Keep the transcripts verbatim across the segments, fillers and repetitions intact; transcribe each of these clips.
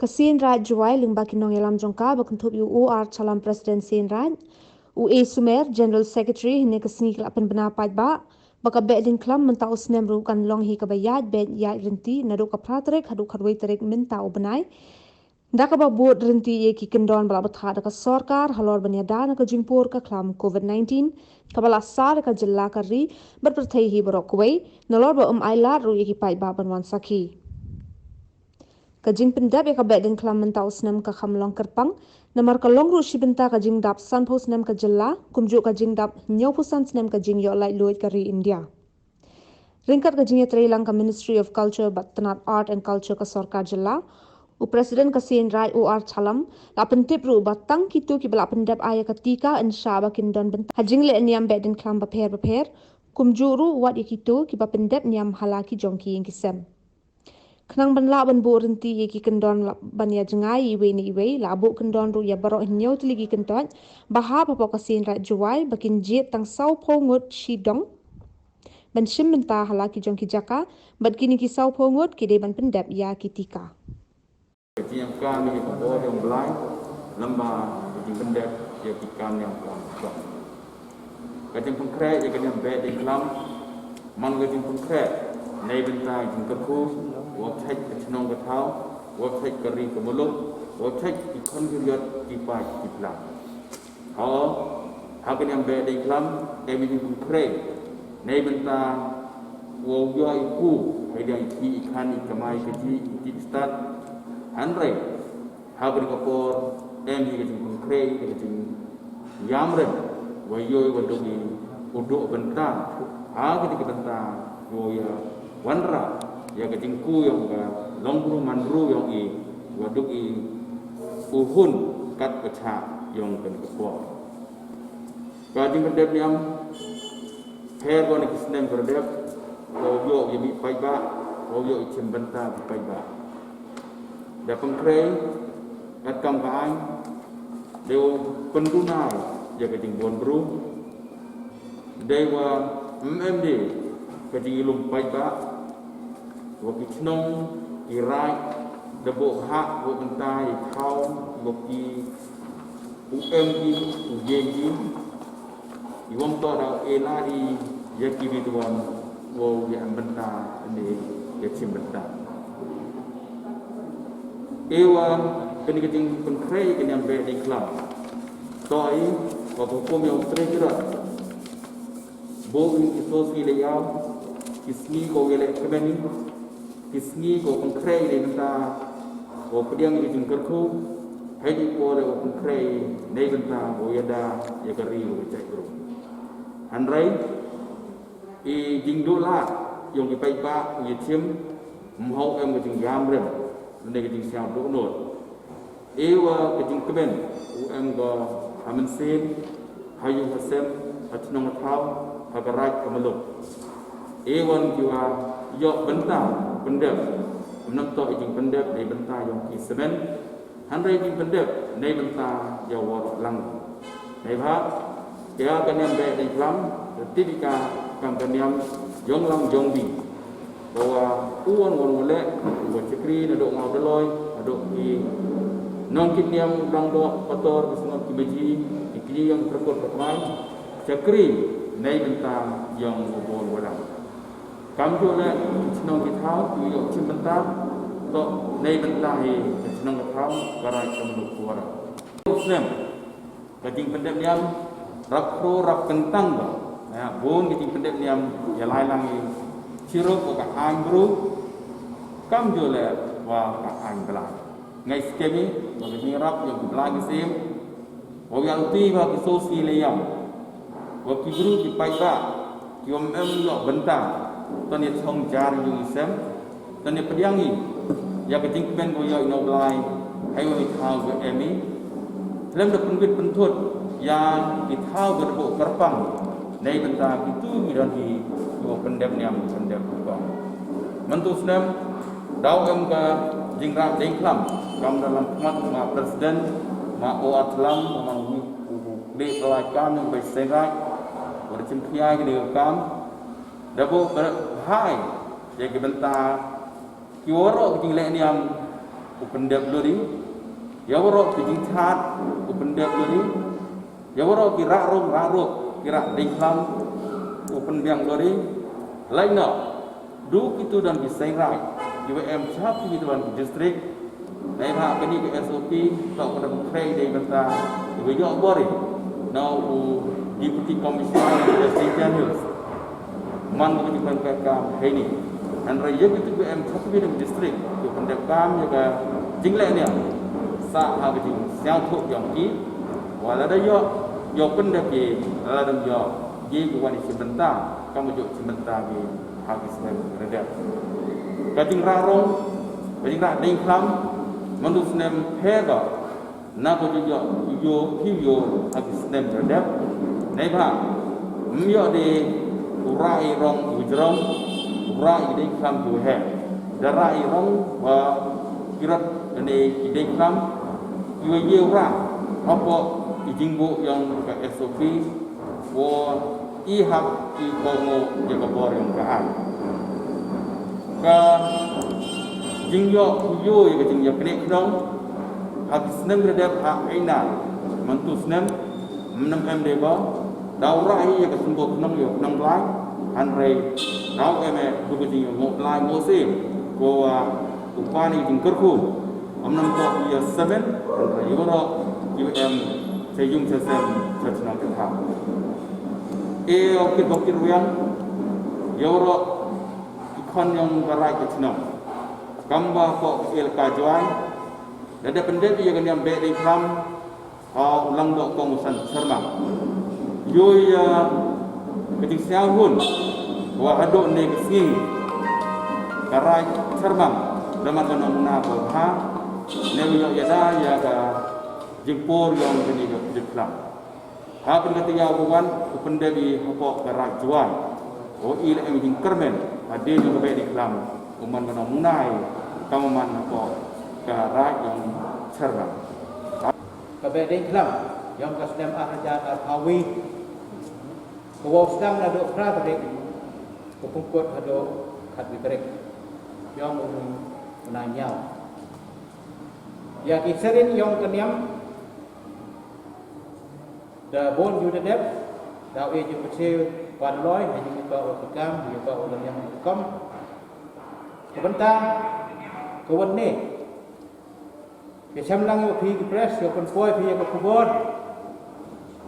Seiñ Raij Jowai lyngba ki nongïalam jong ka ba kynthup ïa u O R Challam, President Seiñ Raij, u A Sumer, General Secretary, hynne ka sngi ki la pynbna paidbah ba ka Behdeiñkhlam mynta u snem ruh kan long hi kaba ïaid beit ïaid ryntih naduh ka phra tarik haduh khatwei tarik mynta u bnai, da kaba bud ryntih ïa ki kyndon ba la bthah da ka sorkar halor ban ïada na ka jingpur ka khlam covid nineteen kaba la sah da ka jylla, ka ri bad pyrthei hi baroh kawei, nalor ba ym ailad ruh ïa ki paidbah ban wan sakhi. Ka jingpyndep ïa ka Behdeiñkhlam mynta u snem ka kham long kyrpang, namar ka long ruh shi bynta ka jingdap sanphew snem ka jylla, kumjuh ka jingdap hynñiewphew san snem ka jingïoh laitluid ka ri India. Ryngkat ka jingïatreilang ka Ministry of Culture bad tnat Art and Culture ka sorkar jylla, u President ka Seiñ Raij O R Challam la pyntip ruh ba tang kito kiba la pyndep ai ïa ka tika yn shah ba kin don bynta ha jingleh niam Behdeiñkhlam bapher bapher, kumjuh ruh wat ïa kito kiba pyndep niam ha la ki jong ki ïing ki sem. Khnang ban lah ban buh ryntih ïa ki kyndon la-, ban ïa jngai iwei na iwei, la buh kyndon ruh ïa baroh hynñiew tylli ki kyntoit ba hap hapoh ka Seiñ Raij Jowai ba kin jied tang sawphew ngut shidong ban shim bynta ha la ki jong ki jaka, bad kine ki sawphew ngut ki dei ban pyndep ïa ki tika. Ka jingïakam ïa ka bor ïa u Blai lyngba ka jingpyndep ïa ki kam niamkam. Ka jingpynkhreh ïa ka niam Behdeiñkhlam man ka jingpynkhreh na bynta jingkyrkhu, wat thait ka chnong ka thaw, wat thait ka ri ka muluk, wat thait ki khon ki riat, ki paid ki plang. Ho, ha ka niam Behdeiñkhlam, em i jingpynkhreh na bynta wow ïoh i ku, hei dang i ki i khan i kamai ka ji i ki stad. Hynrei ha kane ka por em hi ka jingpynkhreh, ka jingïamrem, wa ïoh wa duk i u duk bynta ha kane ka bynta, wa ïa wanrah ïa ka jingku yong ka long bru man bru yong i, wa duk i u hun kat ka cha yong kane ka por. Ka jingpyndep niam pher wa na ki snem ka dep, wa ïoh ïa mi paidbah, wa ïoh i chim bynta ki paidbah. Da pynkhreh kat kam ka aiñ, da pynduna ïa ka jingbun bru, da wa em em de ka jingïalum paidbah, wa ki chnong ki raij da buh ha wa bynta i thaw wa ki u em ki u ïeng ki. I wam to da e la i ïa ki ri tuan wow ïa em bynta ne ïa chim bynta. E wa kane ka jingpynkhreh ka niam Behdeiñkhlam to i wa ka hukum ïa u trei ki rot. Bo i ki so sngi le ïaw, ki sngi ko ïa le kmen i, ki sngi ko pynkhreh i bynta ko pdiang i jingkyrkhu, hei di ko le ko pynkhreh i nei bynta ko ïada ïa ka ri ko jait bru. Hynrei i jingduh lad yong ki paidbah u ïa chim, mhaw em ka jingïamrem ne ka jingsngew duh nud. E wa ka jingkmen u em ko ha mynsiem, ha ïing ha sem, ha chnong ha thaw, ha ka raij ka muluk. E wa ki wa ïoh bynta pyndep, ym nam to i jingpyndep ne bynta yong ki semen, hynrei jingpyndep ne bynta ïa waroh lang. Neibhah ïa ka niam Behdeiñkhlam, da tip i ka kam ka niam yong lang yong bi. Ba wa u wan wan u leh, u wa chakri naduh ngaw daloi, naduh ki nongkit niam, u dang doh pator, ki sngap ki maji, ki kñi yong pyrkut pyrkmai, chakri nei bynta yong u bun wadang. Kam ju leh ki chnong ki thaw, ki ïoh chim bynta, to nei bynta hi ka chnong ka thaw, ka raij ka muluk ka waroh. Snem ka jingpyndep niam rap khro rap kyntang ba, ïa bun ka jingpyndep niam ïa lai lang i chirup wa ka aiñ bru, kam ju leh wa ka aiñ Blai. Ngai skhem i wa ka jingrap ïa u Blai ki sim, wa ïa u ti wa ki so si le yam, wa ki bru ki paidbah ki wa em ïoh bynta, tan ïa chong jar ïa u sem, tan ïa pdiang i ïa ka jingkmen ko ïoh i na u Blai, hei wa i thaw ko em i. Lem da pynwit pynthut ïa i thaw ko da buh kyrpang, nei bynta kitu ki don hi, ki wa pyndep niam pyndep kyrpang. Mynta u snem daw em ka jingrap dei khlam, kam da lam khmat ma president, ma o atlam, ma u u u dei lai kam u bai sengai, wa da chim khia ki dei kam. Da buh kyrpang ïa ki bynta ki waroh ki jingleh niam u pyndep lori, ïa waroh ki jingthat u pyndep lori, ïa waroh ki rah rong rah ruh ki rah dei khlam u pynbiang lori. Laitno du kitu don ki seng raij kiba em sha ki don ki district. Dei ha kane ka S O P to ka dang khrei dei mynta kiba ïoh bor ïa u Deputy Commissioner of West Jaintia Hills. Man ka jingpynpek kam heini. Hynrei ïa kitu ki em sha ki district ki pyndep kam ïa ka jingleh niam sa ha ka jingsngewthuh jong ki. Wa lada ïoh ïoh pyndep ki, lada ïoh ki ki wan ïa ki bynta kam ïoh ki bynta ki ha ki snem redep. Ka jingrah rong, ka jingrah dei khlam mynta snem pher ka na ka jingïoh ïoh hi ïoh ha ki snem redep. Neibhah ym ïoh de u rah i rong u jrong, u rah i dei khlam u heh. Da rah i rong ba ki rot ne ki dei khlam, ki wa ïoh rah hapoh i jingbuh ïong ka S O P. Wa i hap i komo ïa ka bor ïong ka an. Ka jingïoh ïoh ïa ka jingïoh kane khnong ha ki snem redep ha aina mynta snem mnem em de ba daw rah ïa ka symboh khnong ïa khnong lai. Hynrei daw em e du ka jingïoh lai mo se ko wa u pani jingkyrkhu. Am nang tok ïa semen, ïa waroh ïa em sa yung sa sem sa chnong ka thap. E o ki dok ki ruang ïa waroh ki khon ïong ka raij ka chnong. Kam ba ko el ka Jwai da da pendep ïa ka niam beh dei khlam ha u lang dok kong u san Sharma. Ïoh ïa ka jingsngewhun wa haduh ne ka sngi ka raij Sharma da man ka nongna ko ha ne ïoh ïa da ïa ka jingpur ïong kane ka jingkhlam. Ha pyn ka tiaw ka wan u pyndep i hapoh ka raij Jwai. O i la em jingkyrmen ha dei ka beh dei khlam u man ka nongna i ka man hapoh ka raij ïong Sharma. Ka beh dei khlam ïong ka snem ar hajar arphaw wi. Ka wow sdang naduh phra tarik ka pungkut haduh khatwi tarik ïong u nai ñiaw. Ïa ki serin ïong ka niam da bun ju da dep da u e ju pynshai pan loi ha ju ka u kam ju ka u niam kam. Ka bynta ka wan ne Ïa shem lang ïa phi ki press ïa pynpoi phi ïa ka khubor.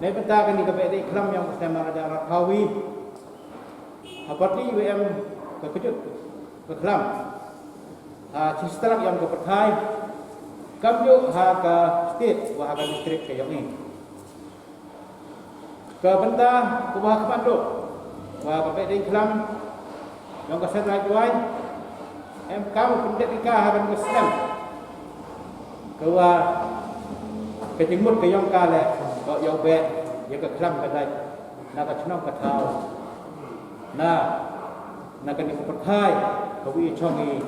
Nei bynta kane ka beh dei khlam ïong ka snem ar hajar arphaw wi. Ha party U M ka kjut ka khlam ha chi strak ïong ka pyrthai. Kam juk ha ka state wa ha ka district ka ïong i. Ka bynta ka ba ha khmat duk wa ka beh dei khlam ïong ka seng raij Jwai em kam pyndep ïa ka ha ban ka snem. Ka wa ka jingmut ka ïong ka le ka ïong beh ïa ka khlam ka dai na ka chnong ka thaw na na kane ka pyrthai ka wi chong i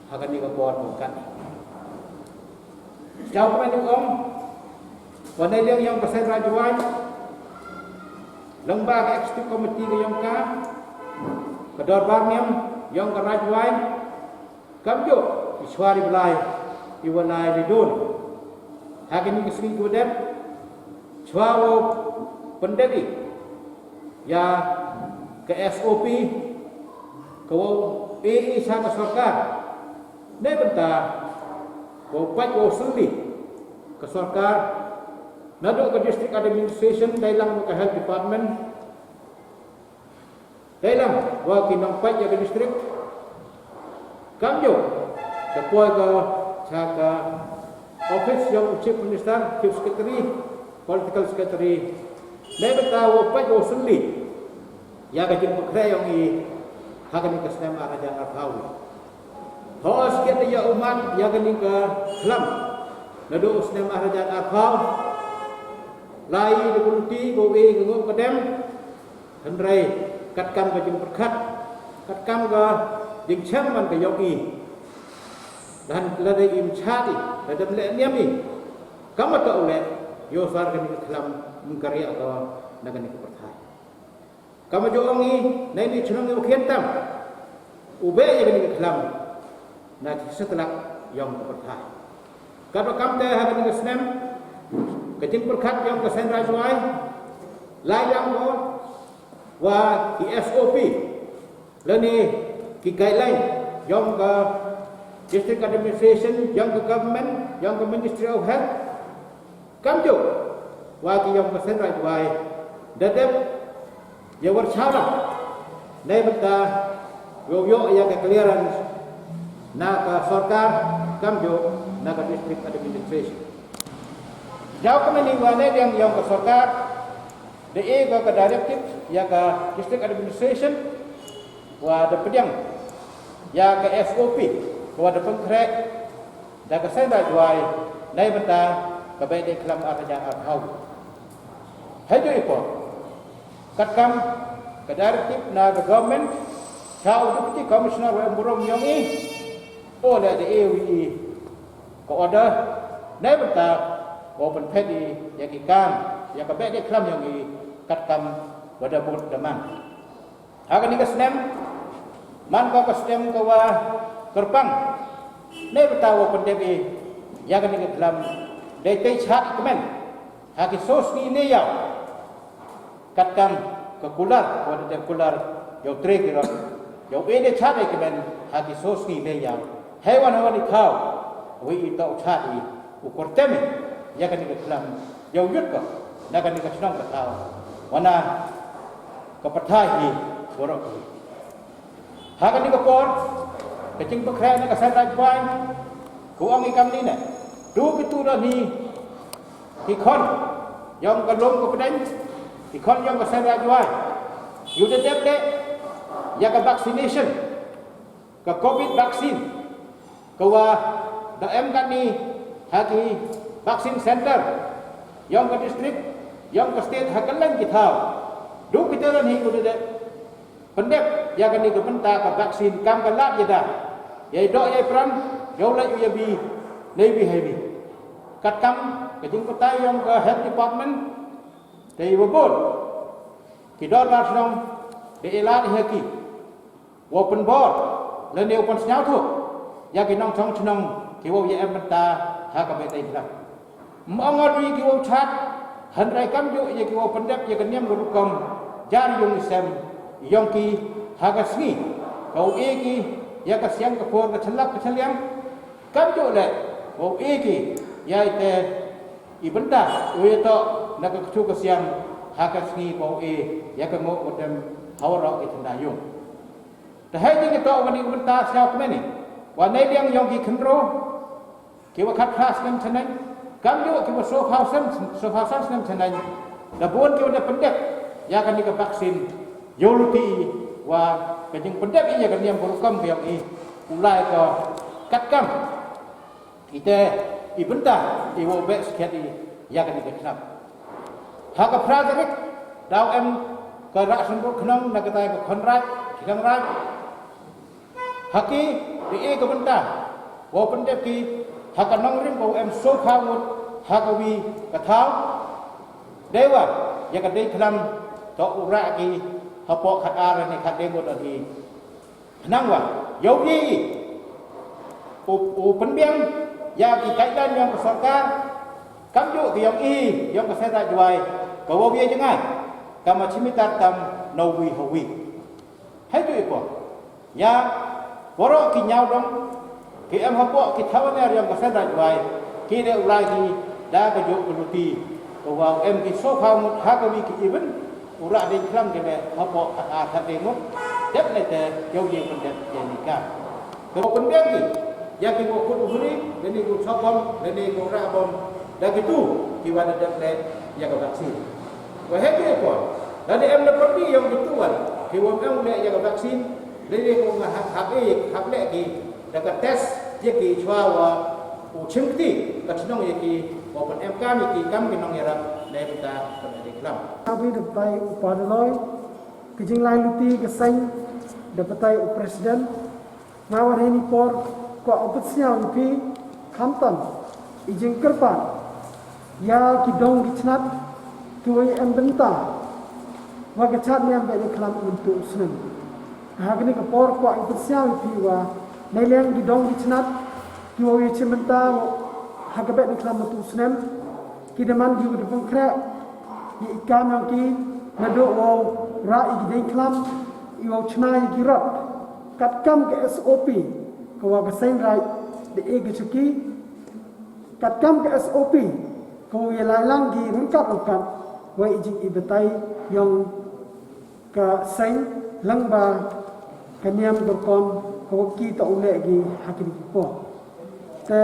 ha kane ka bor ka kat. Jaw kmen ong wa nei liang ïong ka seng raij Jwai. Lyngba ka executive committee ka ïong ka ka dorbar niam ïong ka raij Jwai. Kam juk i shwari blai i walai li dun ha kane ka sngi ku dep. Shwa wo pyndep i ïa ka S O P ka wo e i sha ka sorkar. Nei bynta wow pait wow sylli ka sorkar naduh ka district administration dei lang ka health department dei lang wa ki nongpait ïa ka district. Kam juk ka poi ka cha ka office ïong u chief minister, chief secretary, political secretary. Nei bynta wow pait wow sylli ïa ka jingpynkhreh ïong i ha kane ka snem ar hajar arphaw. Hos kiat ïa umat ïa kane ka khlam naduh u snem ar hajar arphaw. Lai da ka luti ko e ka ngop ka dem. Hynrei katkam ka jingpyrkhat katkam ka jingchem man ka ïong i. Dan lada im chati lada leh niam i kam ta u leh ïosar kane ka khlam mengkarya ka na kane ka pyrthai. Kama jong i nei ni chnong i u khian tam u beh ïa kane ka khlam na ki setlak Yong ka pyrthai. Katba kam te ha kane ka snem, ka jingpyrkhat yong ka Seng Raij Jwai, lai lang ko wa ki S O P, lane ki guideline yong ka District Administration, yong ka Government, yong ka Ministry of Health, kamjooh wa ki yong ka Seng Raij Jwai, da dep ya wer shala, nei bynta yow yoh ya ka clearance na ka sorkar, kamjooh na ka District Administration. Jaw ka mani wa nei dang yong ka sorkar, da e ka directive ya ka District Administration, wa da pdiang ya ka S O P, wa da pynkhreh da ka Seng Raij Jwai, nei bynta ka Beh Dei Khlam ar hajar arphew. Hei jooh i por, katkam ka directive na ka government, cha u Deputy Commissioner wa em burom yong i, o le da e wi i ka order, nei bynta wa pynphet i ya ki kam ya ka Beh Dei Khlam yong i, katkam wa da bud da man. Ha kane ka snem, man ka ka snem ka wa kyrpang, nei bynta wa pyndep i ya kane ka khlam, dei te chad i kmen ha ki so sngi ne yaw, katkam ka kular, wa da dep kular yow tre ki rot, yow e dei chad i kmen ha ki so sngi ne yaw. Hei wan ha wan i thaw, wi i toh chad i u kyrtem i ya kane ka khlam, yow yut ko na kane ka chnong ka thaw, wa na ka pyrthai hi waroh hi. Ha kane ka por, ka jingpynkhreh na ka Seng Raij Jwai, ka ong i kamni ne, du kitu don hi ki khon yong ka lum ka pdeng, ki khon yong ka Seng Raij Jwai, yow da dep leh ya ka vaccination, ka covid vaccine, ka wa da em katni ha ki vaccine center yong ka district, yong ka state, ha kylleng ki thaw. Du kitu don hi, yow da dep pyndep ya kane ka bynta ka vaccine, kam ka lad ya da, ya i doh ya i pran, yow leh u ya bi, nei bi hei bi. Katkam ka jingbatai yong ka health department, te i wa bun ki dorbar chnong, da e lad ha ki wa pynbor lane wa pynsñiawthooh ya ki nongchong chnong ki wow ya em bynta ha ka Beh Dei Khlam. Ym ong ngat wi ki wow chad, hynrei kamjooh ya ki wow pyndep ya ka niam ka rukom jar yung i sem yong ki ha ka sngi, ka wow e ki ya ka siang ka por, ka chlap ka chliang, kamjooh leh wow e ki ya i te i bynta u ya toh na ka ktu ka siang ha ka sngi, wow e ya ka ngooh ka dem ha waroh ki tynda yung. Te hei jingtoh wa ni ka bynta sñiaw kmen i wa nei liang yong ki khynroo ki wa khatphra snem chaneng, kamjooh ki wa sophaw snem, sophaw san snem chaneng, da bun ki wa da pyndep ya kane ka vaccine. Yow luti wa ka jingpyndep i ya ka niam ka rukom ka yong i u lai ko katkam i te i bynta i wow beh skhem i ya kane ka khlam. Ha ka phra tarik daw em ka rah symbood khnong na katai ka khon raij, ki khon raij. Ha ki, da e ka bynta wow pyndep ki ha ka nongrim wow em sophaw ngut ha ka wi ka thaw. Dei wa ya ka Dei Khlam toh u rah ki hapoh khatar ne khatlai ngut hi. Khnang wa yow i u, u pynbiang ya ki guideline yong ka sorkar, kamjooh ki yong i, yong ka Seng Raij Jwai, ka wow ya jngai ka ma chimitar tam na wi ha wi. Hei jooh i por ya waroh ki ñiaw dong ki em hapoh ki thaw ner yong ka Seng Raij Jwai, ki dei u lai ki da ka jooh ka luti ka wow em ki sophaw ngut ha ka wi ki event. U rah Dei Khlam ki dei hapoh khatar khatlai ngut. Dep ne te yow i pyndep ya ni ka, ka wow pynbiang ki ya ki wow kut u huri, lane ki wow chop bom, lane ki wow rah bom, da kitu ki wa da dep leh ya ka vaccine. Wa hei ki por da dei em na pyrdi yong kitu wan ki wow em leh ya ka vaccine, lane ki wow nga hap, hap e, hap leh ki da ka test ya ki chwa wa u chim kti ka chnong ya ki, wa pynem kam ya ki kam ki nongyarap na bynta ka Dei Khlam. Abi da batai u Padaloi, ka jinglai luti ka seng, da batai u president. Nga wa ha ini por kwah u pynsñiaw i phi khamtam i jingkyrpad ya ki dong ki chnat ki wa em bynta wa ka chad niam Beh Dei Khlam mynta u snem. Ha kani ka por kwah u pynsñiaw i phi wa nei liang ki dong ki chnat Ki wa ïa chim bynta ha ka beh ni khlam matu snem, ki da man ki wa da pynkhreh ïa i kam yong ki, naduh wow rah ïa ki deng khlam i wow chna ïa ki rot katkam ka S O P ka wa ka seng rai da e ka chaki, katkam ka S O P ka wa ïa lai lang ki rungkat rungkat wa i jing i batai yong ka seng lang ba ka niam ka rukom ka wa ki ta u leh ki ha ki ki por. Te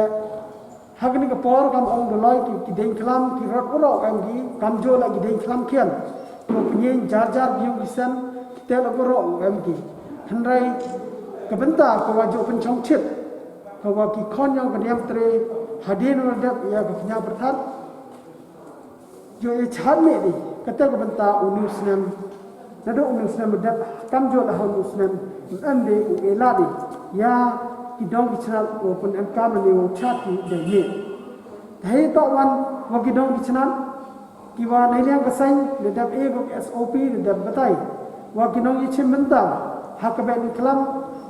ha ki ki por kam ong doloi ki ki deng khlam ki rot u rok em ki kam jo la ki deng khlam khian. Ko pynyin jar jar ki yong ki sen ki te la ko rok em ki. Hynrei ka bynta ka wa jo pynchong chit ka wa ki khon yong ka niam tre hadien wa dep ïa ka pynïa pyrthat. Jo e chat me di kata ka bynta u new snem. Naduh u new snem dep kam jo la ha u new snem em de u e la di ïa ki dong ki chnat u pun em kam ni u chat ki de ye. Hei to wan wa ki dong ki chnat ki wa nei liang ka seng de dep e ko S O P de dep batai wa ki nong i chim bynta ha ka beh ni khlam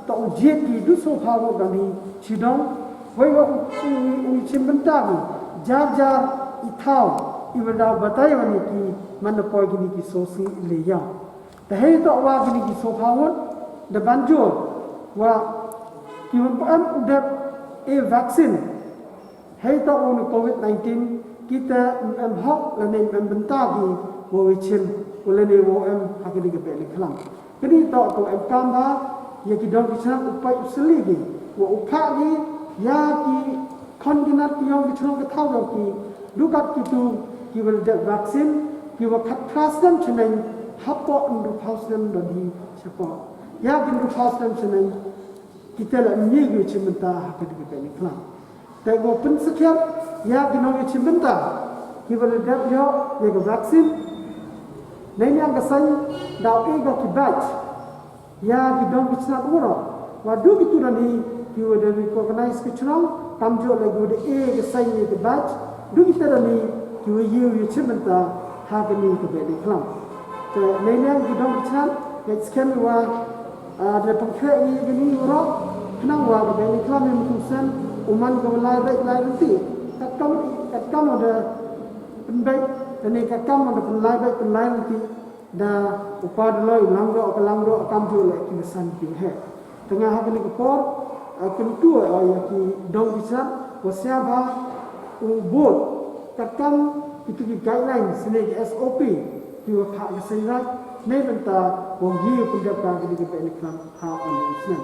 to u jiet ki du so pha wo dang hi chi dong. Wei wa u u i chim bynta ki jar jar i thaw i wa daw batai wa ni ki man na poi ki ni ki so si le ya. Te hei to wa ki ni ki so pha wo da ban jor wa ki wa em u dep e vaccine. Hei to u ni covid nineteen kita em hok la ne em bynta ki wa wi chim u la ne wa em ha ki ni ka beh ni khlam. Kini to to em kam ba ïa ki dong ki chnat u pai u sli ki wa u pha ki ïa ki khon ki nat ki yong ki chnong ki thaw yong ki dukat ki tu ki wa dep vaccine ki wa khat phra snem chneng hapo ndu phau snem do di chapo ïa ki ndu phau snem chneng. Kita la ngi wi chim bynta ha ki ni ka beh ni khlam. Te ko pynsakhiat ïa ki nong ïa chim bynta ki wa dep ïoh ïa ka vaccine. Nei niang ka seng daw e ko ki bach ïa ki dong ki chnat woro wa du ki tu dani ki wa da recognize ki chnong kam jo le gu de e ka seng ïa ki bach du ki ta dani ki wa ïa ïa chim bynta ha ki ni ka beh ni khlam. Te nei niang ki dong ki chnat ïa skem wa da pang khe ni ni ro khnang wa ka beh ni khlam ni musen u man ka lai beh lai renti. Kat kam kat kam da pynbeh ni kat kam da pynlai beh pynlai renti da u pa da loi lang ro ka lang ro kam ju le ki san ki he. Tengah ha ni ka por kyntu ïa ki dong ki chnat wa sia ba u bot kat kam ki tu ki guidelines ne ki S O P ki wa pha ka seng rai ne bynta wa ngi u pyndep ka ni ka beh ni khlam ha u snem.